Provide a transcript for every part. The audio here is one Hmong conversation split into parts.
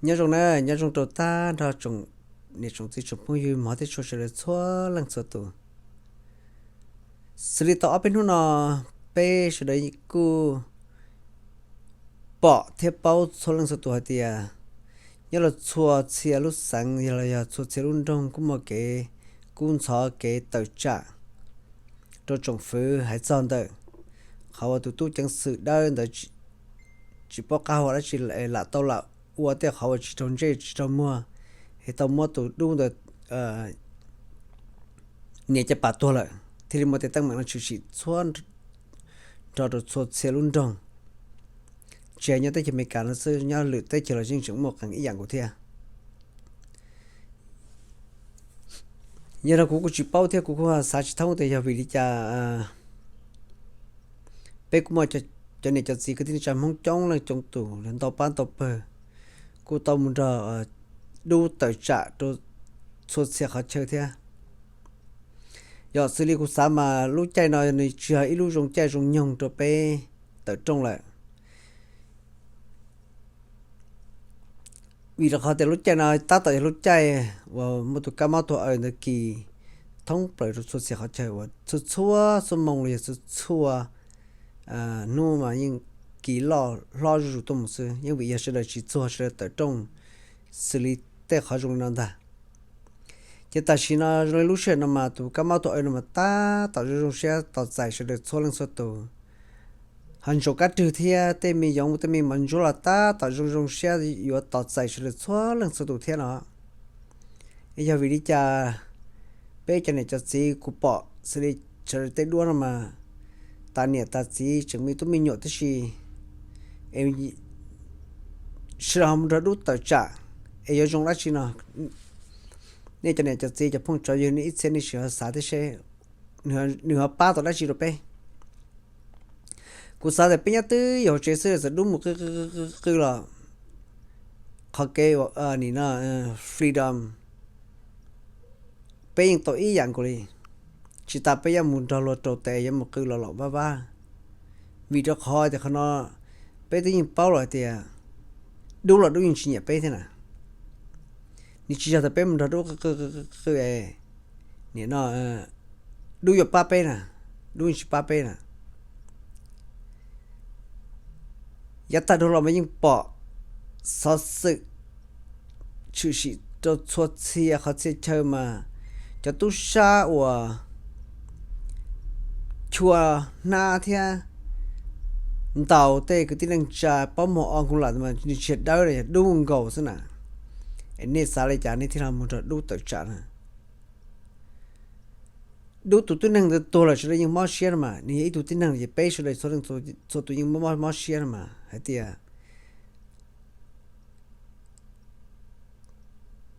Nyob zoo na, nyob zoo rau tag nrho tsoom niam tsoom txiv tsoom phooj ywg mog thiab tshua sawv daws txhua leej txhua tus. Xws li tau ob peb hnub no, peb sawv daws kuj pom thiab paub txhua leej txhua tus hais tias nyob rau txhua txhia lub xeev los yog txhua txhia lub nroog kuj muaj kev kub ntxhov kev tawm tsam rau tsoom fwv hais txog ntawm qhov uas tus tub ceev xwm dawb ntawd tsis paub qab hau dab tsi lam tau lam ua tej qhov uas tsis raug ntsej tsis raug muag, es tau muab tus dub ntawd nias caj pas tuag lawm, thiaj li muaj tej teeb meem no tshwm sim txhua nrho rau txhua txhia lub nroog. Tsis hais nyob teb chaws Amelikas no xwb, nyob lwm teb chaws los yeej tseem muaj qee ib yam nkaus thiab. Yog no kuv kuj tsis paub thiab kuv kuj xav tsis thoob tias yog vim li cas peb kuj muaj cov niam cov txiv kwv tij neej tsa Hmoob coob leej coob tus ntau pab ntau pawg kuj tau mus nrog dub tawm tsam rau txhua txhia qhov chaw thiab. Yog xws li kuv xav mas lub caij no nws tsis yog ib lub zoo caij zoo nyoog rau peb tawm rooj lawm. Vim rau qhov tias lub caij no tab tom yog lub caij uas muaj tus kab mob tuag aws ntawd kis thoob plaws rau txhua txhia qhov chaw uas txhua txhua xuab moos los yog txhua txhua hnub mas yeej kis loj hlob zuj zus tuaj mus xwb, yeej vim yog sawv daws tsis txuag sawv daws tawm rooj xws li tej qhov zoo li no ntag. Ces tam sim no zoo li lub sij hawm no mas tus kab mob tuag aws no mas tab tom zoo zoo siab tos txais sawv daws txhua leej txhua tus. Ho ntsaum kab rwg thiab tej me yoov tej me mov ntsuab los tab tom zoo zoo siab yuav tos txais sawv daws txhua leej txhua tus thiab no. Yog vim li cas peb cov niam cov txiv kuv pom xws li sawv daws tej duab no mas tas niam tas txiv tseem me tub me nyuam tib si, es sawv daws ho mus nrog dub tawm tsam, es yuav zoo dab tsi no? Nej cov niam cov txiv cov phooj cov ywg nej ib txhia nej sim ho xav thiab seb nws ho pab tau dab tsi rau peb. Kuv xav tias peb nyob twb yog hauv tsev xwb txawm dub mus qw qw qw los qhov kev nim no freedom peb yeej tau ib yam nkaus li. Tsis tas peb yuav mus nrog luag rau tes yuav mus qw los los vaj vab, vim rau qhov tias qhov no peb twb yeej paub lawm hais tias dub los dub yeej tsis nyiam peb thiab na. Nws tsis yog tias peb mus nrog dub qw qw qw qw es nim no dub yuav pab peb na, dub yeej tsis pab peb na. Yav tag dhau los mas yeej pom xov xwm tshwm sim rau txhua txhia qhov txhia chaw mas cov tub sab uas chua hnab thiab ntaus tej kwv tij neej tsa pob muag o nkoos lam mas nws tsis yog dawb, yog dub nkaus xwb na. Es nej xav li cas nej thiaj li mus nrog dub tawm tsam na? Dub tus tib neeg ntawd tuag lawm sawv daws yeej mob siab no mas, nws yog ib tug tib neeg ces peb sawv daws txhua tus yeej mob mob siab no mas hais tias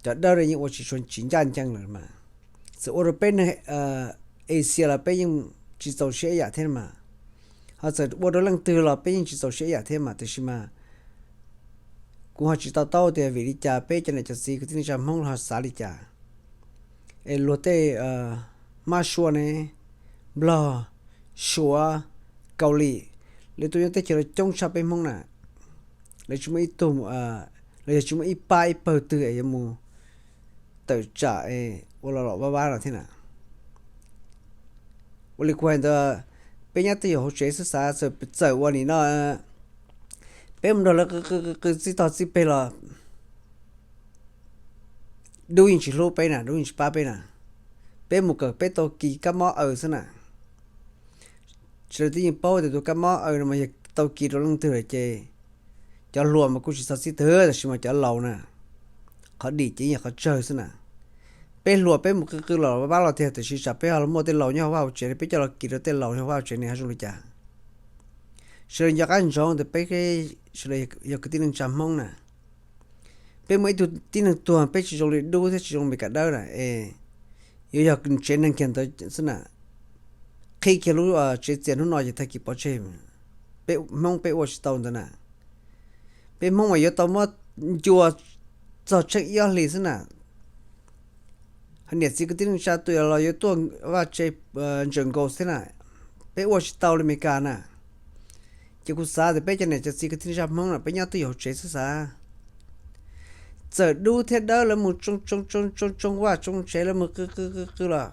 cov dawb yeej ua tsis tshua tsis ncaj ncees lawm mas. Txawm ua rau peb neeg Asia los peb yeej tsis txaus siab ib yam thiab mas, ho txawm ua rau leej twg los peb yeej tsis txaus siab ib yam thiab mas, tiam sis mas kuv ho tsis to taub tias vim li cas peb cov niam cov txiv kwv tij neej tsa Hmoob ho xav li cas. Es luag tej Mab Suav ne, Nplog, Suav, Kaus Lim, lawv tuaj nyob teb chaws los coob tshaj peb Hmoob na, lawv tsis muaj ib tug, los yog tsis muaj ib pab ib pawg twg es yuav mus tawm tsam ua los los vaj vab no thiab na. Ua li kuv hais ntawd, peb nyob twb yog hauv tsev xwb xav, txawm ua nim no peb mus nrog lawv qw qw txij tog txij peg los dub yeej tsis hlub peb na, dub yeej tsis pab peb na. Peb mus kawm peb tau kis kab mob aws xwb na. Sawv daws twb yeej paub tias tus kab mob aws no mas yog tau kis rau leej twg lawm ces cov hluas mas kuj tsis txog txij twg, tab sis mas cov laus na, qhov dim ces yog qhov tsawg xwb na. Peb hluas peb mus qw qw los vab los tiag, tiam sis tsam peb ho muaj tej laus nyob hauv vaj hauv tsev, peb coj los kis rau tej laus nyob hauv vaj hauv tsev ne ho zoo li cas? Sawv daws nco qab ntsoov tias peb sawv daws yog kwv tij neej tsa Hmoob na, peb muaj ib tug tib neeg tuag peb tsis zoo li dub thiab tsis zoo Meskas dawb na es yuav yog tsev neeg kiag ntawd xwb na. Qhib kiag lub tsev txias hnub no ces tag kis pov tseg. Peb Hmoob peb ua tsis tau ntawd na. Peb Hmoob mas yuav tau muab ncua txog tsheej ib ob hlis xwb na. Ho niam txiv kwv tij neej tsa tus los yuav tuaj vaj tse ntsawm nkaus xwb na. Peb ua tsis tau li Meskas na. Ces kuv xav tias peb cov niam cov txiv kwv tij neej tsa Hmoob no peb nyob twb yog hauv tsev xwb xav. Txawm dub thiab dawb lawv mus tsoo tsoo tsoo tsoo vaj tsoo tsev, lawv mus qw qw qw qw los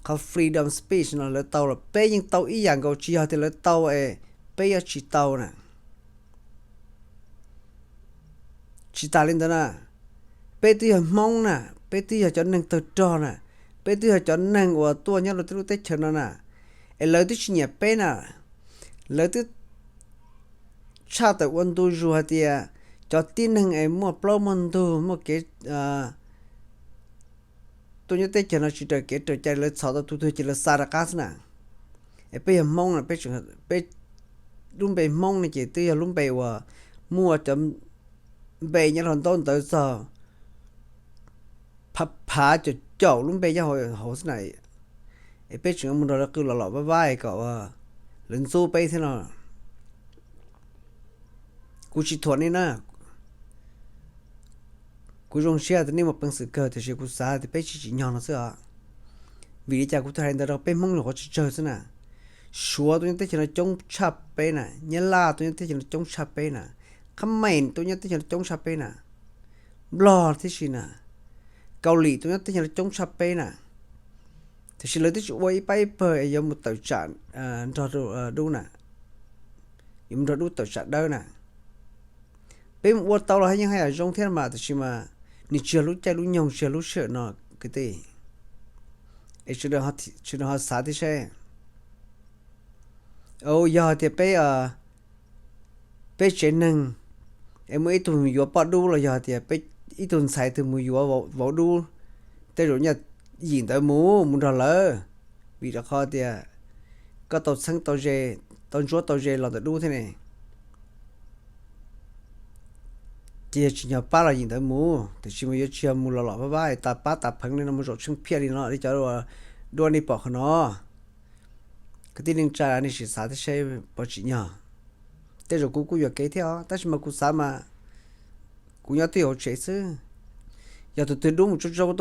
qhov freedom speech no lawv tau los peb yeej tau ib yam nkaus, tsis yog tias lawv tau es peb yuav tsis tau na. Tsis tas li ntawd na, peb twb yog Hmoob na, peb twb yog cov neeg tawg rog na, peb twb yog cov neeg uas tuaj nyob rau tej lub teb chaws no na, es lawv twb tsis nyiam peb na. Lawv twb tshaj tawm ua ntu zus hais tias cov tib neeg es muaj plaub muaj ntug muaj kev tuaj nyob teb chaws no tsis raws kev raws cai, lawv txhom tau tus twg ces lawv xa rov qab xwb na. Es peb yog Hmoob na, peb lub npe Hmoob no ces twb yog lub npe uas muaj cov npe nyob rau ntaub ntawv txog phav phav caum caum lub npe nyob hauv xwb na. Es peb tseem mus nrog lawv qw los los vab vab kom lawv ntxub peb thiab no. Kuv tsis thuam nej na. Kuv zoo siab tias nej muaj peev xwm kawg, tiam sis kuv xav tias peb tsis tsim nyog no xwb os. Vim li cas kuv thiaj hais ntawd rau peb Hmoob nyuam qhuav tsawg tsawg xwb na. Suav tuaj nyob teb chaws no coob tshaj peb na, Nyab Laj tuaj nyob teb chaws no coob tshaj peb na, Khab Meem tuaj nyob teb chaws no coob tshaj peb na, Nplog tib si na, Kaus Lim tuaj nyob teb chaws no coob tshaj peb na. Tiam sis lawv twb tsis ua ib pab ib pawg es yuav mus tawm tsam nrog dub na, yuav mus nrog dub tawm tsam dawb na. Peb mus ua tau los yeej haj yam zoo thiab mas, tiam sis mas nws tsis yog lub caij lub nyoog, tsis yog lub sij hawm no kwv tij. Es sawv daws ho xav thiab saib. Yog tias peb, peb tsev neeg es muaj ib tug yuav poj dub los yog tias peb ib tug ntxhais twg mus yuav vauv dub, tej zaum nyaj yim ntawd mus mus nrog lawv, vim rau qhov tias koj tau txheeb tau ze, tau ntsuab tau ze los ntawm dub thiab ne. Ces yog tsim nyog pab los yim ntawd mus, tiam sis mas yuav tsis yog mus los los vab vab tas pab tas pheev li no mus zaum tsheej phiaj li no li cov dua nej pom qhov no. Kwv tij neej tsa, nej sim xav thiab saib puas tsim nyog. Tej zaum kuv kuj yuam kev thiab os, tab sis mas kuv xav mas kuv nyob twj ywm hauv tsev xwb. Yog tus twg dub mus tsoo tsoo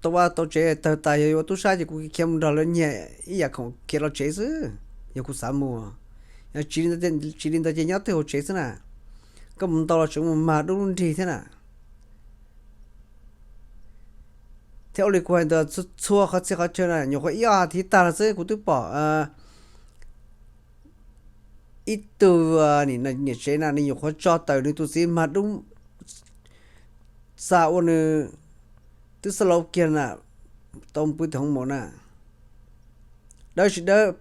tau vaj tau tsev tawg tas, yog yuav tub sab ces kuv khiav mus nrog lawv nyiag ib yam khoom khiav los tsev xwb, yog kuv xav mus. Yog tsis li ntawd ces nyob twj ywm hauv tsev xwb na. Koj mus ntau los tseem mus mag dub lub nrig thiab na. Thiab ua li kuv hais ntawd, txhua qhov txhia qhov chaw na nyuam qhuav ib ob thiv tag los xwb kuv twb pom ib tug niam tsev na nws nyuam qhuav tso tawm nws tus txiv mag dub xa ua nws twb xab laub kiag na, tau pw tim hoov maum na. Dawb tsis dawb,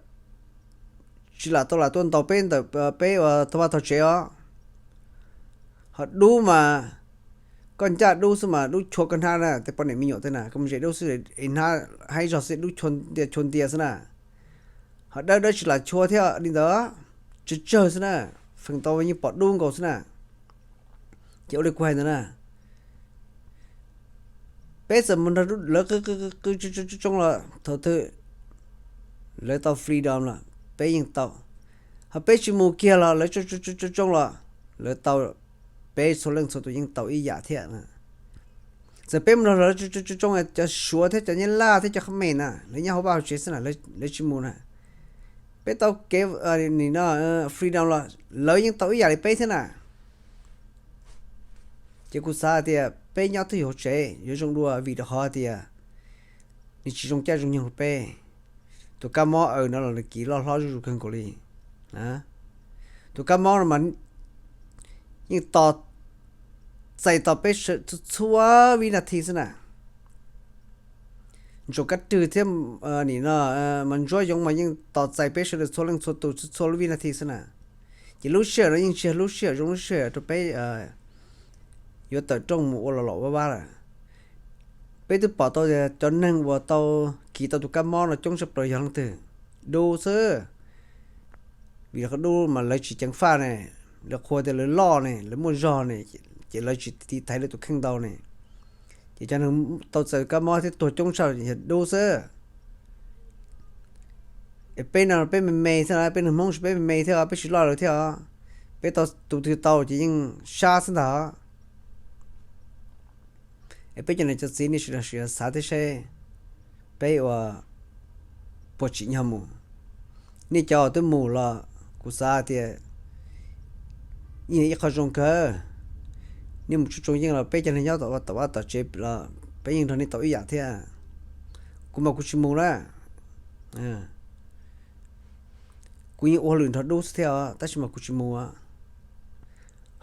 tsis lam tau lam tuaj ntaus peb ntawm peb ua tau vaj tau tsev os. Ho dub mas koj ncaj dub xwb mas dub chua koj hnab na, tej poj niam me nyuam tej na koj mus zes dub xwb es hnab haib zog xwb, dub chua ntia chua ntia xwb na. Ho dawb dawb tsis lam chua thiab li ntawd, tsawg tsawg xwb na, feem ntau yeej pom dub nkaus xwb na. Ces ua li kuv hais ntawd na, peb txawm mus nrog lawv qw qw qw tsoo tsoo los thaum twg lawv tau freedom los peb yeej tau. Ho peb tsis mus kiag los lawv tsoo tsoo tsoo tsoo los lawv tau, peb txhua leej txhua tus yeej tau ib yam thiab. Txawm peb mus nrog lawv tsoo tsoo tsoo, cov Suav thiab cov Nyab Laj thiab cov Khab Meem na lawv nyob hauv vaj hauv tsev xwb na, lawv tsis mus na. Peb tau kev, nim no, freedom los lawv yeej tau ib yam li peb thiab na. Ces kuv xav tias peb nyob twj ywm hauv tsev yuav zoo dua vim rau qhov tias nws tsis zoo caij zoo nyoog rau peb. Tus kab mob aws no los nws kiv loj hlob zuj zus kawg nkaus li. Tus kab mob no mas yeej tos, txais tos peb txhua vib nas this xwb na. Ntsaum kab rwg thiab nim no mas ntsuab yoov mas yeej tos txais peb sawv daws txhua leej txhua tus txhua lub vib nas this xwb na. Ces lub sij hawm no yeej tsis yog lub sij hawm zoo, lub sij hawm rau peb yuav tawm rooj mus ua los laum vaj vab lawm. Peb twb pom tau tias cov neeg uas tau kiv tau tus kab mob no coob tshaj plaws yog leej twg? Dub xwb. Vim qhov dub mas lawv tsis ceev faj ne, lawv qhuas tias lawv loj ne, lawv muaj zog ne, ces lawv tsis tiv thaiv lawv tus kheej ntau ne. Ces cov neeg tau txais kab mob thiab tuag coob tshaj yog dub xwb. Es peb no peb me me thiab, peb neeg Hmoob tsis peb me me thiab, peb tsis loj lawv thiab. Peb tau, tus twg tau ces yeej sab xwb ntag. Es peb cov niam cov txiv nej sawv daws sim xav thiab seb peb ua puas tsim nyog mus. Nej cov uas twb mus los kuv xav tias yeej ib qho zoo kawg. Nej mus tsoo tsoo yeej los peb cov neeg nyob tom vaj tom tsev los peb yeej nrog nej tau ib yam thiab. Kuv mas kuv tsis mus na. Kuv yeej ua hauj lwm nrog dub xwb thiab os, tab sis mas kuv tsis mus.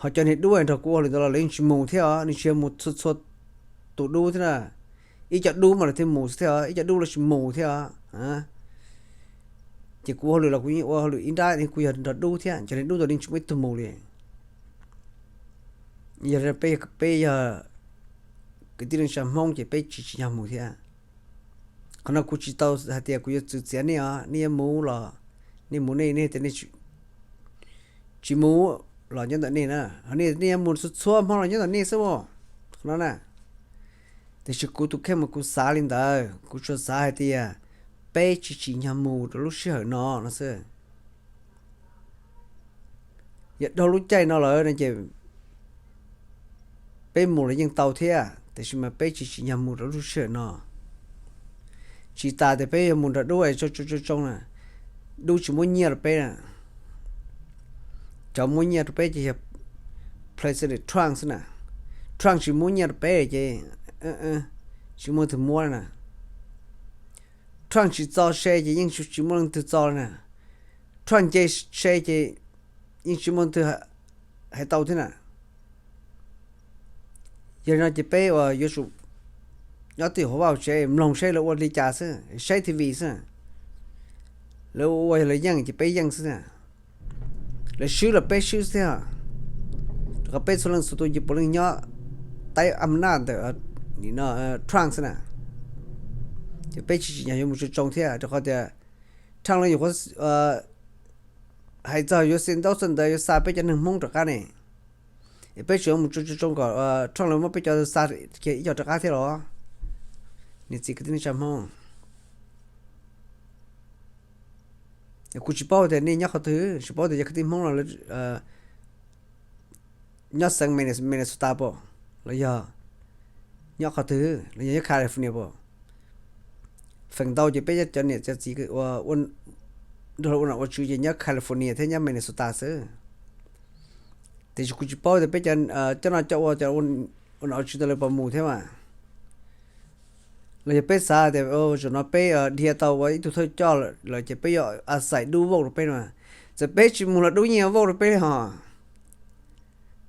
Ho cov niag dub nrog kuv ua hauj lwm ntawd los lawv yeej tsis mus thiab os, nws tsis yog mus txhua txhua tus dub thiab na. Ib co dub mas lawv thiaj mus xwb thiab os, ib co dub lawv tsis mus thiab os. Ces kuv ua hauj lwm los kuv yeej ua hauj lwm ib nrab, kuv yog nrog dub thiab, cov niag dub ntawd yeej tsis muaj ib tug mus li. Yog peb, peb yog kwv tij neej tsa Hmoob ces peb tsis tsim nyog mus thiab. Qhov no kuv tsis tau hais tias kuv yuav txwv txiav nej os, nej yuav mus los nej mus nej, nej tias nej tsis mus los nyob ntawm nej na, nej yuav mus txhua txhua Hmoob los nyob ntawm nej xwb as. Qhov no na, tiam sis kuv tus kheej mas kuv xav li ntawd, kuv tsuas xav hais tias peb tsis tsim nyog mus rau lub sij hawm no no xwb. Yog dhau lub caij no lawm no ces peb mus los yeej tau thiab, tiam sis mas peb tsis tsim nyog mus rau lub sij hawm no. Tsis tas tias peb yuav mus nrog dub tsoo tsoo tsoo na, dub tsis muab nyiaj rau peb na. Cov muab nyiaj rau peb ces yog President Trump xwb na. Trump tsis muab nyiaj rau peb ces tsis muaj leej twg muab na. Trump tsis txo se ces yeej tsis muaj leej twg txo na. Trump nce se ces yeej tsis muaj leej twg hais tau thiab na. Yog li no ces peb uas yuav tsum nyob twj ywm hauv vaj hauv tsev mloog saib lawv ua li cas xwb, saib T V xwb. Lawv ua yog lawv yeej ces peb yeej xwb na. Lawv swb los peb swb xwb thiab. Rau qhov peb txhua leej txhua tus ces puav leej nyob taib am naj ntawm Trump xwb na. Ces peb tsis tsim nyog yuav mus tsoo tsoo thiab, rau qhov tias Trump los nyuam qhuav hais txog yuav xi ntaub xi ntawv yuav xa peb cov neeg Hmoob rov qab ne. Es peb tseem yuav mus tsoo tsoo tsoo kom Trump los muab peb cov xa kiag ib co rov qab thiab los? Niam txiv kwv tij neej tsa Hmoob, kuv tsis paub tias nej nyob qhov twg, tsis paub tias yog kwv tij Hmoob los nyob xeev Minnesota pom, los yog nyob qhov twg, los yog nyob California pom. Feem ntau ces peb cov niam cov txiv nrog ua nom ua tswv ces nyob California thiab nyob Minnesota xwb. Tiam sis kuv tsis paub tias peb cov coj noj coj ua, cov ua nom ua tswv tau lawv puas mus thiab mas. Los yog peb xav tias zaum no peb dhia tau ua ib tug thawj coj lawm ces peb yuav a xais dub vote rau peb no. Txawm peb tsis mus los dub yeej vote rau peb li hos.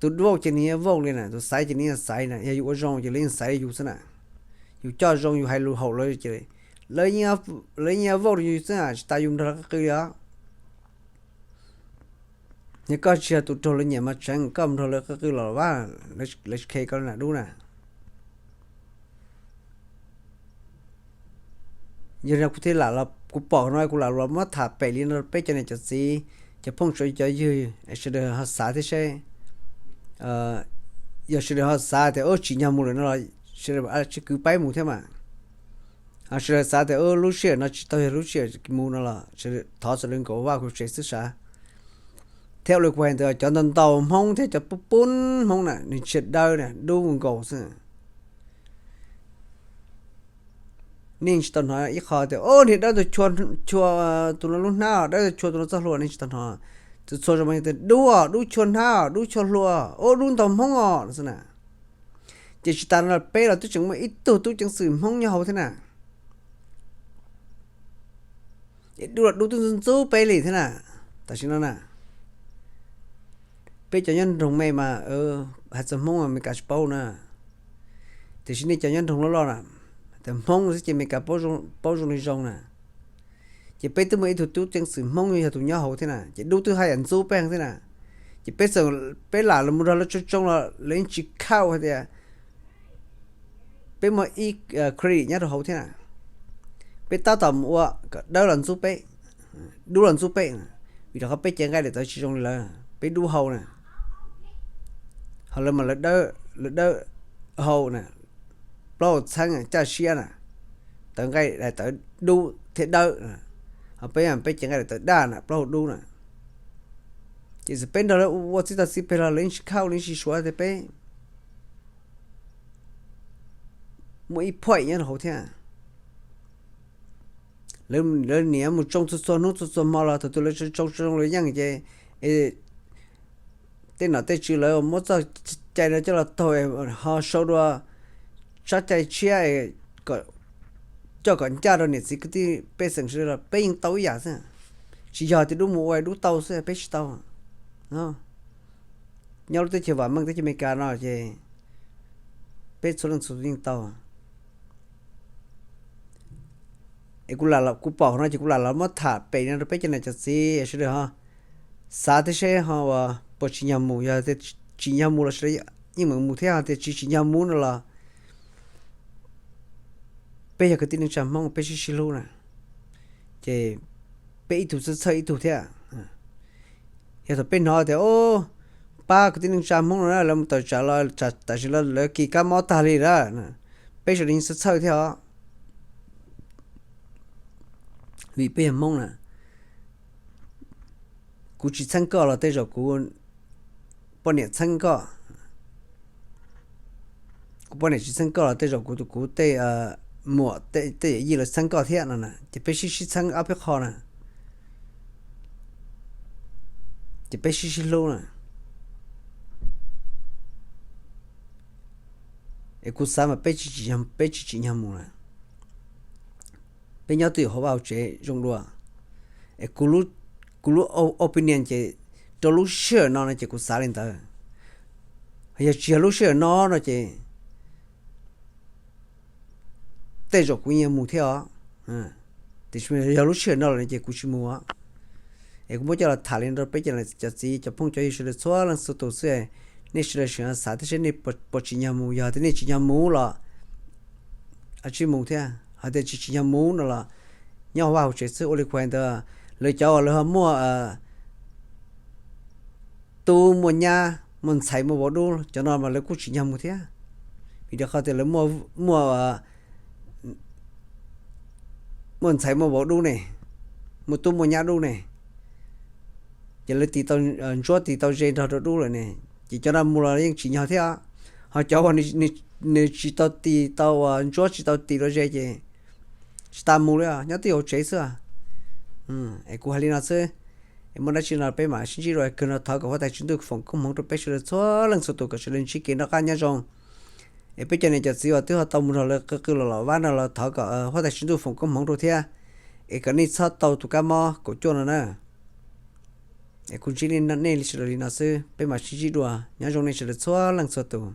Tus vote ces nws yeej vote li na, tus xaiv ces nws yeej xaiv na, yog yus ua zoo ces lawv yeej xaiv yus xwb na. Yus coj zoo yus hais lus haum lawv ces lawv yeej vote rau yus xwb, tsis tas yus nrog lawv qw qw li os. Yog koj tsis yog tus raug lawv nyiam mas tseev koj mus nrog lawv qw qw los vaj, lawv tsis khe koj na dub na. Yog li no kuv thiaj lam los, kuv pom no kuv lam los muab tham pem li no peb cov niam cov txiv, cov phooj ywg cov ywg, sawv daws ho xav thiab seb, yog sawv daws ho xav tias tsim nyog mus lawm no los sawv daws tsis kwv paib mus thiab mas. Ho sawv daws xav tias lub sij hawm no tsis tau yog lub sij hawm mus no los thov sawv daws nkaum vaj kuv tsev xwb sav. Thiab ua li kuv hais ntawd cov ntau ntau Hmoob thiab cov pub pub Hmoob na nws tsis yog dawb na, dub nkaus xwb. Nej tsis tau hnov ib qho tias o niag dawb tus chua, chua tus no lub hnab, dawb tus chua tus no txoj hlua, nej tsis tau hnov. Txhua txhua zoo mas tias dub, dub chua hnab, dub chua hlua, o dub ntau Hmoob os no xwb na. Ces tsis tas no peb los twb tseem muaj ib tug tub ceev xwm Hmoob nyob hauv thiab na. Es dub los dub twb ntxub ntxub peb li thiab na. Tam sim no na, peb cov nyob nroog me mas hais txog Hmoob Amelikas tsis paub na. Tiam sis nej cov nyob nroog loj loj na, tias Hmoob xwb ces Amelikas paub zoo li zoo na. Ces peb twb muaj ib tug tub ceev xwm Hmoob yog tus nyob hauv thiab na, ces dub twb haj yam ntxub peb heev thiab na. Ces peb txawm, peb lam los mus nrog lawv tsoo tsoo los lawv yeej tsis khauj hais tias peb muaj ib credit nyob rau hauv thiab na. Peb tab tom mus ua kom dawb los ntxub peb, dub los ntxub peb, vim rau qhov peb cev nqaij daim tawv tsis zoo li lawv, peb dub hau na. Ho lawv mas lawv dawb hau na, plaub hau txheeb caj siab na, tawv nqaij daim tawv dub thiab dawb. Ho peb, peb cev nqaij daim tawv daj na, plaub hau dub na. Ces txawm peb nrog lawv ua txij tag txij peg los lawv yeej tsis khauj, lawv yeej tsis suav tias peb muaj ib phaim nyob rau hauv thiab. Lawv niam mus tsoo txhua txhua hnub txhua txhua hmo los thaum twg lawv tsoo tsoo lawv yeej ces tej nom tej tswv lawv muab txoj cai no coj los taug ho sau dua tsab cai tshiab coj kom ncaj rau niam txiv kwv tij pej xeem sawv daws los peb yeej tau ib yam xwb. Tsis yog tias dub mus ua dub tau xwb, peb tsis tau. Nyob lub teb chaws vam meej teb chaws Amelikas no ces peb txhua leej txhua tus yeej tau. Es kuv pom no ces kuv lam los muab tham pem no rau peb cov niam cov txiv sawv daws ho xav thiab seb ho puas tsim nyog mus. Yog tias tsim nyog mus los sawv daws yeej meem mus thiab, ho tias tsis tsim nyog mus no los peb yog kwv tij neej tsa Hmoob peb sib sib hlub na, ces peb ib tug txhawj txhawj ib tug thiab. Yog thaum peb hnov tias pab kwv tij neej tsa Hmoob no lawv mus tawm tsam los tam sim no lawv kis kab mob tag li lawm, peb sawv daws yeej txhawj txhawj thiab os. Vim peb yog Hmoob na, kuv tsis txheeb koj los tej zaum kuv poj niam txheeb koj. Kuv poj niam tsis txheeb koj los tej zaum kuv tus kuv tej muam tej yawm yij lawv txheeb koj thiab no na, ces peb sib sib txheeb ob peb qho na, ces peb sib sib hlub na. Es kuv xav mas peb tsis tsim nyog mus na, peb nyob twj ywm hauv vaj hauv tsev zoo dua. Es kuv lub opinion ces rau lub sij hawm no no ces kuv xav li ntawd. Yog tsis yog lub sij hawm no no ces tej zaum kuv yeej mus thiab os. Tiam sis yog lub sij hawm no lawm no ces kuv tsis mus os. Es kuv muab coj los tham li no rau peb cov txiv cov phooj cov ywg sawv daws txhua leej txhua tus xwb. Nej sawv daws sim xav thiab seb nej puas tsim nyog mus, yog tias nej tsim nyog mus los tsij mus thiab, ho tias tsis tsim nyog mus no los nyob hauv vaj hauv tsev xwb. Ua li kuv hais ntawd, lawv cov uas lawv ho muaj tub muaj nyab muaj ntxhais muaj vauv dub cov no mas lawv kuj tsim nyog mus thiab, vim rau qhov tias lawv muaj muaj ntxhais muaj vauv dub ne, muaj tub muaj nyab dub ne, ces lawv tis tau ntsuab tis tau ze nrog rau dub lawm ne, ces cov no mus los yeej tsim nyog thiab. Ho cov uas nws tsis tau tis tau ntsuab tsis tau tis rau ze ces tsis tas mus li, nyob twj ywm hauv tsev xwb. Es kuv hais li no xwb, es muaj dab tsi no peb mam sib ntsib dua. Kawg no thov kom huab tais tswv ntuj foom koob hmoov rau peb sawv daws txhua leej txhua tus kom sawv daws ntsib kev noj qab nyob zoo. Es peb cov niam cov txiv uas twb ho tau mus nrog lawv qw qw los los vab no los thov kom huab tais tswv ntuj foom koob hmoov rau thiab, es kom nej txhob tau tus kab mob kaum cuaj no na. Es kuv ntsib nej sawv daws li no xwb, peb mam sib ntsib dua, nyob zoo nej sawv daws txhua leej txhua tus.